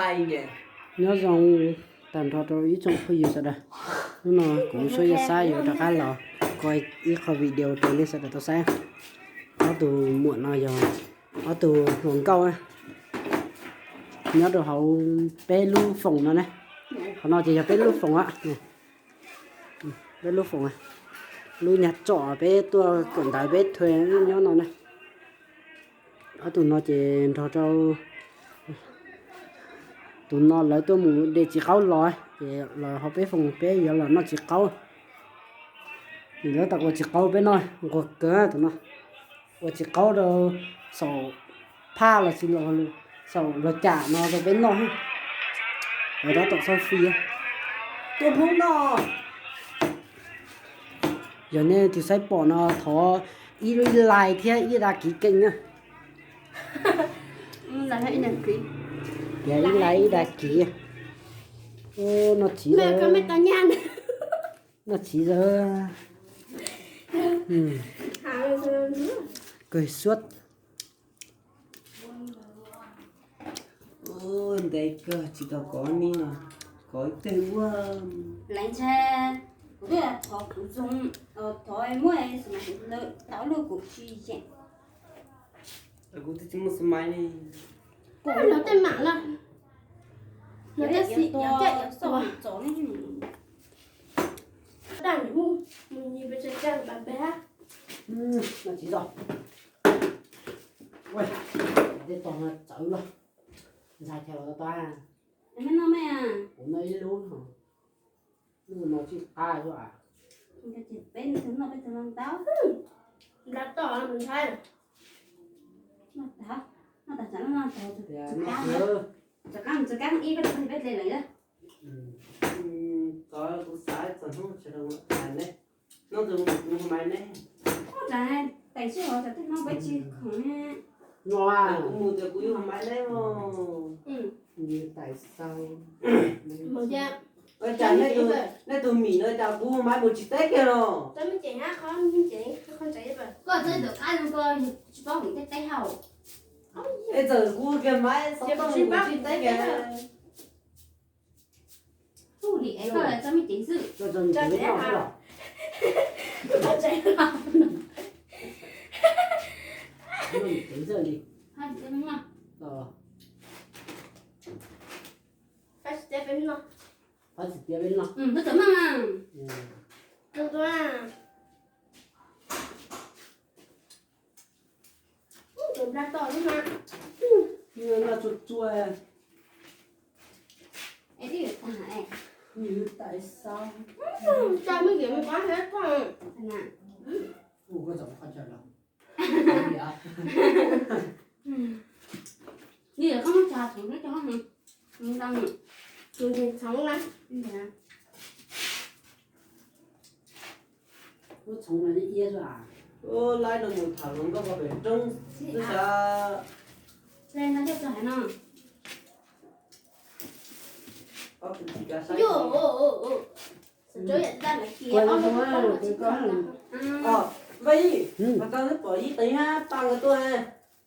Nyob zoo tag nrho rau ib tsoom phooj ywg sawv daws. Hnub no kuv Suab Yaj Xab yuav rov qab los ua ib qho video rau nej sawv daws tau saib. Ob tug muam no yog ob tug hluas nkauj nyob rau hauv peb lub foos no ne. Qhov no ces yog peb lub foos, peb lub foos, lub nyuag tsom peb tuaj kawm ntawv peb thuê nyob no ne. Ob tug no ces nrog rau tus no lawv tuaj mus de txiv qaub los, ces los hauv peb foos peb yuav los noj txiv qaub. Nws lawv tau ua txiv qaub peb noj nquag kawg tus no. Ua txiv qaub rau saum phaj los sis saum los cam no rau peb noj. Lawv tab tom xauj fij tuaj Hmoob noj. Yog nej tus saib pom no thov ib like thiab ib dag kiv keej na. Ib like ib dag kiv. Noj txiv, noj txiv a. Kawg suab. Ntev kawg tsis tau kov ni, kov ib teg ua. Lawv ntshai kuv twb thov kuv zoo, thov muab xim mas lawm tau luaj kuv tsis yeem. Kuv twb tsis muaj xim mas li. Kuv los tej mam los, los tej xim yuav caj yuav xauj txov ne. Daj mus mus nyi pes tsa caj pab peb. No tsis txog. Tej tog no txawv los, ntxhais chaw los tau. Kuv noj ib lub no, lub no tsis qab zuj as. Peb tug noj peb tug no ntau. Npla toj ntxhais. Noj tas, noj tas tsam no no tau tsis qab. Tsis qab, tsis qab ib peb tug peb dle lawm. Tov kuv xav txog hnub tsis tau mus hais ne. Hnub twg mus kuv hais ne. Ub, tais sij hawm txog tej no peb tsis khoom ne. No kuv mus tias kuv yuav hais ne os. Tais xaus. Ua cas nej tus mim no cas kuv hais mus tsis teb kiag no? Koj txawm tsis paub hais teb hau. Es txawm kuv kiag hais xov tooj mus tsis teb kiag. Ub, li es koj txoj me cev xwb. Li. Phab tsis tiav peb noj. Phab tsis tiav peb noj. Noj txhua txhua. Nws tais xaus. Tso me kev me qab thiab koj. Ua koj txom qhov chaw los. Li koj muab tsa txhoov xwb cov. Tus ntses txhoov na. Lub txhoov no iab xwb as. Laib no mus tham hluas nkauj pem roob xwb xav. Vaj Yim, mas tau pom ib qeev hab paj nkawd tuaj.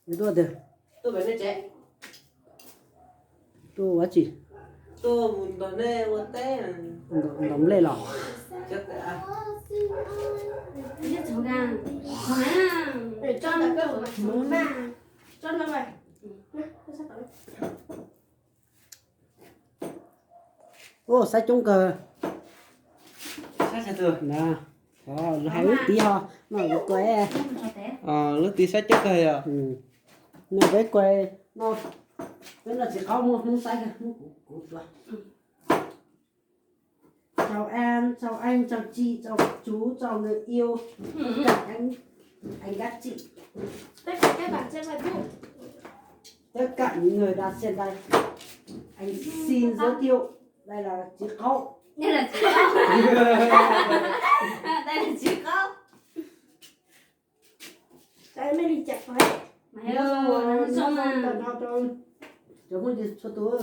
Nkawd tuaj twg? Tuaj pem nej tsev. Tuaj ua tsi? Tuaj mus nrog nej ua teb. Ntaus nplej los? Ub, saib coob kawg. Hais lub tiv ho, no lub kuai. Lub tiv saib coob kawg yog. No peb kuai, no peb noj txiv qaub muaj hnub saib kawg. Chào em, chào anh, chào chị, chào chú, chào người yêu. Tất cả anh, anh các chị. Tất cả các bạn trên Facebook. Tất cả những người đang xem đây. Anh xin giới thiệu. Đây là Trí Khấu. Đây là Trí Khấu. Đây là Trí Khấu. Cov phooj ywg txhua tus,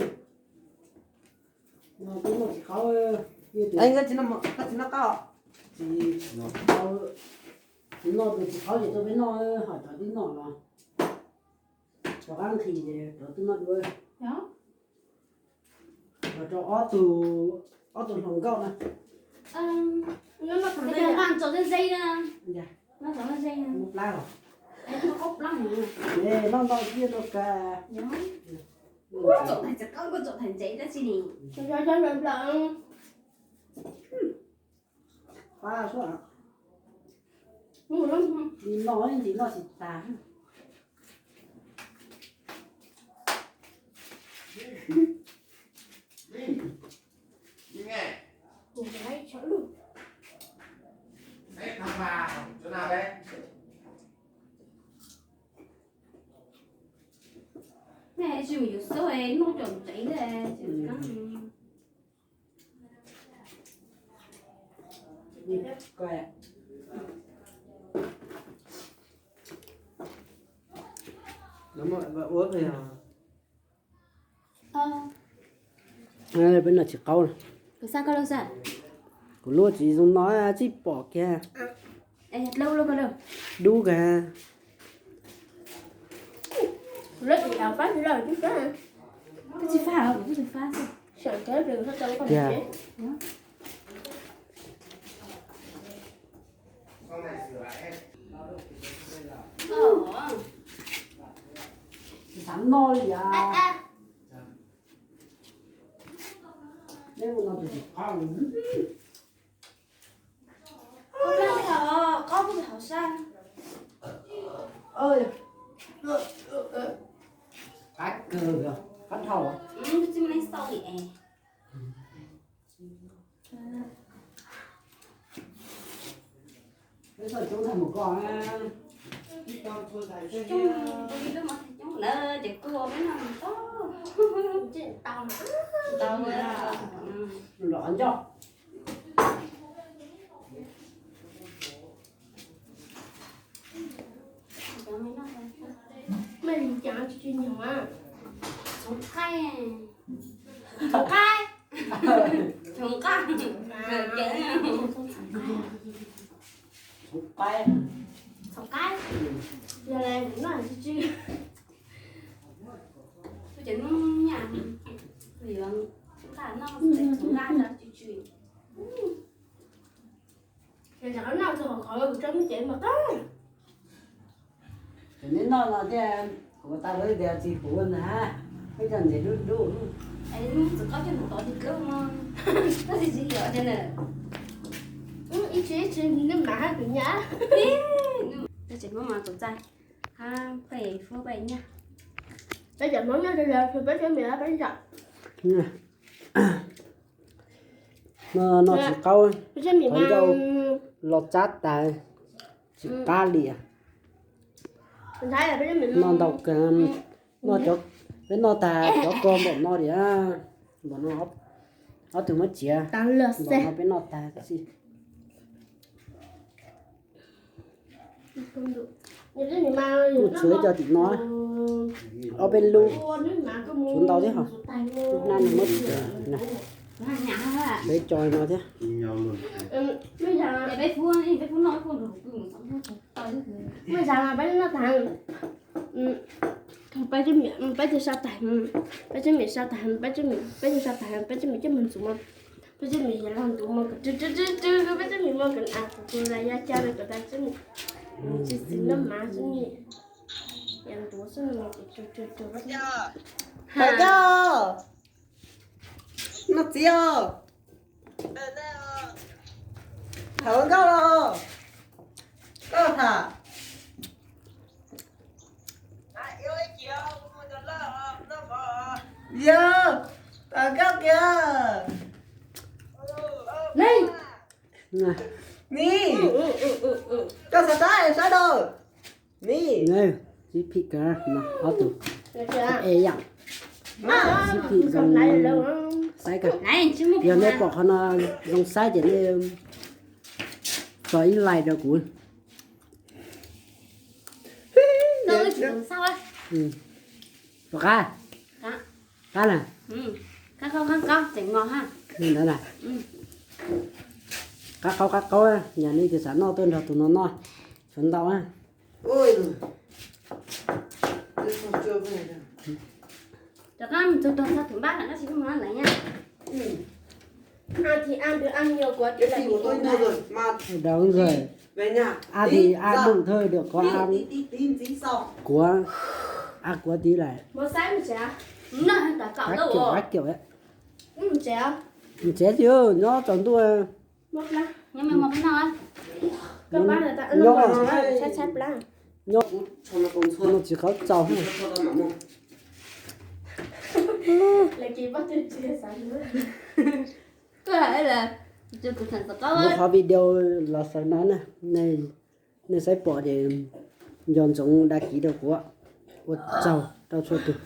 no twb noj txiv qaub, koj tsis noj qaub, tsis noj tus txiv qaub ces tuaj peb noj, ho cov twb noj los, cov qab nqhis ces cov twb noj dua. Rau ob tug, ob tug hluas nkauj na. Noj txog ze ze na. Noj txog ze ze. Muab plab los. Noj ntau thiab noj ka. Kuv txaum tais txiv qaub, kuv txaum tais ntsev tab sis ni. Pab suab. Li no ntsis noj tsis tas. Tsis mus yuav xub noj cov ntsev thiab. Peb noj tsis qaub. Kuv lub tsis zoo no tsis pom kiag. Dub kiag. Tiag. Xav noj li yam. Qaub hauv sab. Qab kawg, qab dhau. Tsis muaj neeg xauj li es. Peb txoj coob tag mus koj. Coob, tus li lub mos txhais coob lawm ces kuj peb noj tau. Tau. Los ncauj. Txhoov qaib. Txhoov qaib. Txhoov qaib. Txhoov qaib. Txhoov qaib. Yog li noj tsw tsw. Tus cov Hmoob nyaj yuav nqa noj txhoov nqa tsw tsw. Ces neb noj no thiab, kuv tas lawm tias tsis huv na, peb cov ntsev dub dub. Txhoov qaib coj mus tov tus dlub no, tab sis tsis yog tias na. Ib tsis ib tsis nej mam hab kuv nyab. Tab sis Hmoob mas txaus txaij, hab peb Hmoob peb nyaj. Peb cov Hmoob noj tau yog peb cov Hmoob peb zam. Noj tsis qaub, qhov ncauj los tsab tas, tsis qab li. Noj ntau kawg, noj cov, peb noj tag cov ko npaum no li, npaum no, ob tug muab txiav, npaum no peb noj tag xwb. Kuj tshuav cov tim no, ob peb lub, tshuav ntau thiab hos. Lub hnab no muab txiav na, peb tso no thiab. Peb cov mim, peb cov sau tag, peb cov mim sau tag, peb cov mim, peb cov sau tag, peb cov mim coj mus ntxuav mog, peb cov mim yog los ntxuav mog, peb cov mim mog, kuv kuv la ya ca li kuv tas xwb, tsis xis noj mas xwb ni, yog ntxuav xwb no. Thov nkauj, noj txiv os. Thov nkauj los, koj tham. Yog, thov nkauj kiag. Ni, koj xav tab sab dau. Ni, sib phim kawg, ob tug e yam, sib phim zoo, saib kawg. Yog nej pom qhov no zoo saib ces nej tso ib like rau kuv. Rov qab, qab na, qab qaub qab qaub, yog nej tus xav noj tuaj nrog tus no noj, tshuav ntau na. Rov qab mus txog tog txog thum npab lawm tab sis kuj mus lawm nyab. Thì ăn được ăn nhiều, của tí là thì của tôi ăn nhiều ăn. Rồi, mà Đóng rồi. Về nhà. Ăn thì ăn đủ thôi, được có ăn. Tí, tí, tí, tí, tí sau. Của, ăn của tí lại. Mus saib mus tsev. Ib cov ib cov. Mus tsev. Mus tsev chứ, nyob tsaus ntuj. Nyob, nyob, nyob tsis qab tsaus. Kuv qhov video los xaus no na, nej saib pom ces nco ntsoov đăng ký rau kuv. Ua tsaug rau txhua tus.